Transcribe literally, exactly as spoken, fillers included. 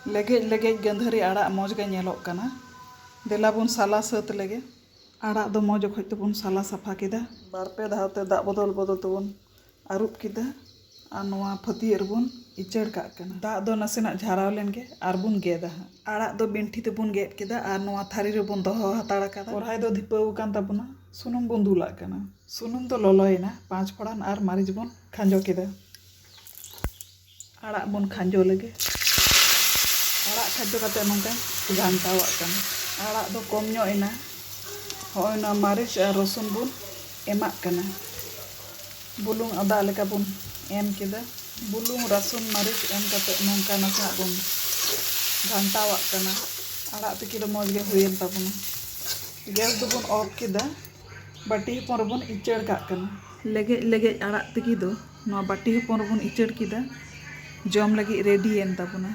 ᱞᱮᱜᱮᱡ ᱞᱮᱜᱮᱡ ᱜᱟᱹᱫᱷᱟᱹᱨᱤ ᱟᱲᱟᱜ ᱢᱚᱡᱽ ᱜᱮ ᱧᱮᱞᱚᱜ ᱠᱟᱱᱟ᱾ ᱫᱮᱞᱟ ᱵᱚᱱ ᱥᱟᱞᱟ ᱥᱟᱹᱛ ᱞᱮᱜᱮ᱾ ᱟᱲᱟᱜ ᱫᱚ ᱢᱚᱡᱽ ᱚᱠᱚᱡ ᱛᱮᱵᱚᱱ ᱥᱟᱞᱟ ᱥᱟᱯᱷᱟ ᱠᱮᱫᱟ᱾ ᱵᱟᱨ ᱯᱮ ᱫᱷᱟᱣ ᱛᱮ ᱫᱟᱜ ᱵᱚᱫᱚᱞ ᱵᱚᱫᱚᱞ ᱛᱮᱵᱚᱱ ᱟᱹᱨᱩᱵ ᱠᱮᱫᱟ ᱟᱨ ᱱᱚᱣᱟ ᱯᱷᱟᱹᱛᱭᱟᱹᱜ ᱨᱮᱵᱚᱱ ᱤᱪᱟᱹᱲ ᱠᱟᱜ ᱠᱟᱱᱟ᱾ ᱫᱟᱜ ᱫᱚ ᱱᱟᱥᱮᱱᱟᱜ ᱡᱷᱟᱨᱟᱣ ᱞᱮᱱ ᱜᱮ ᱟᱨ ᱵᱚᱱ ᱜᱮᱫᱟ ᱦᱟᱸᱜ᱾ ᱟᱲᱟᱜ ᱫᱚ ᱵᱤᱱᱴᱷᱤ ᱛᱮᱵᱚᱱ ᱜᱮᱫ ᱠᱮᱫᱟ ᱟᱨ ᱱᱚᱣᱟ ᱛᱷᱟᱹᱨᱤ ᱨᱮᱵᱚᱱ ᱫᱚᱦᱚ ᱦᱟᱛᱟᱲ ᱟᱠᱟᱫᱟ᱾ ᱠᱚᱲᱦᱟᱭ ᱫᱚ ᱫᱷᱤᱯᱟᱹᱣ ᱟᱠᱟᱱ ᱛᱟᱵᱚᱱᱟ᱾ ᱥᱩᱱᱩᱢ ᱵᱚᱱ ᱫᱩᱞᱟᱜ ᱠᱟᱱᱟ᱾ ᱥᱩᱱᱩᱢ ᱫᱚ ᱞᱚᱞᱚᱭᱮᱱᱟ᱾ ᱯᱟᱸᱪ ᱯᱷᱚᱲᱟᱱ ᱟᱨ ᱢᱟᱹᱨᱤᱪ ᱵᱚᱱ ᱠᱷᱟᱸᱡᱚ ᱠᱮᱫᱟ᱾ ᱟᱲᱟᱜ ᱵᱚᱱ ᱠᱷᱟᱸᱡᱚ ᱞᱮᱜᱮ᱾ ᱟᱲᱟᱜ ᱠᱷᱟᱸᱡᱚ ᱠᱟᱛᱮ ᱱᱚᱝᱠᱟᱧ ᱜᱷᱟᱱᱴᱟᱣᱟᱜ ᱠᱟᱱᱟ᱾ ᱟᱲᱟᱜ ᱫᱚ ᱠᱚᱢ ᱧᱚᱜ ᱮᱱᱟ᱾ ᱦᱚᱸᱜᱼᱚᱭ ᱱᱚᱣᱟ ᱢᱟᱹᱨᱤᱪ ᱟᱨ ᱨᱚᱥᱩᱱ ᱵᱚᱱ ᱮᱢᱟᱜ ᱠᱟᱱᱟ᱾ ᱵᱩᱞᱩᱝ ᱟᱫᱟ ᱞᱮᱠᱟ ᱵᱚᱱ ᱮᱢ ᱠᱮᱫᱟ᱾ ᱵᱩᱞᱩᱝ, ᱨᱟᱹᱥᱩᱱ, ᱢᱟᱹᱨᱤᱪ ᱮᱢ ᱠᱟᱛᱮ ᱱᱚᱝᱠᱟ ᱱᱟᱥᱮᱱᱟᱜ ᱵᱚᱱ ᱜᱷᱟᱱᱴᱟᱣᱟᱜ ᱠᱟᱱᱟ᱾ ᱟᱲᱟᱜ ᱛᱤᱠᱤ ᱫᱚ ᱢᱚᱡᱽ ᱜᱮ ᱦᱩᱭᱮᱱ ᱛᱟᱵᱚᱱᱟ᱾ ᱜᱮᱥ ᱫᱚᱵᱚᱱ ᱚᱯᱷ ᱠᱮᱫᱟ᱾ ᱵᱟᱹᱴᱤ ᱦᱚᱯᱚᱱ ᱨᱮᱵᱚᱱ ᱤᱪᱟᱹᱲ ᱠᱟᱜ ᱠᱟᱱᱟ᱾ ᱞᱮᱜᱮᱡ ᱞᱮᱜᱮᱡ ᱟᱲᱟᱜ ᱛᱤᱠᱤ ᱫᱚ ᱱᱚᱣᱟ ᱵᱟᱹᱴᱤ ᱦᱚᱯᱚᱱ ᱨᱮᱵᱚᱱ ᱤᱪᱟᱹᱲ ᱠᱮᱫᱟ᱾ ᱡᱚᱢ ᱞᱟᱹᱜᱤᱫ ᱨᱮᱰᱤᱭᱮᱱ ᱛᱟᱵᱚᱱᱟ᱾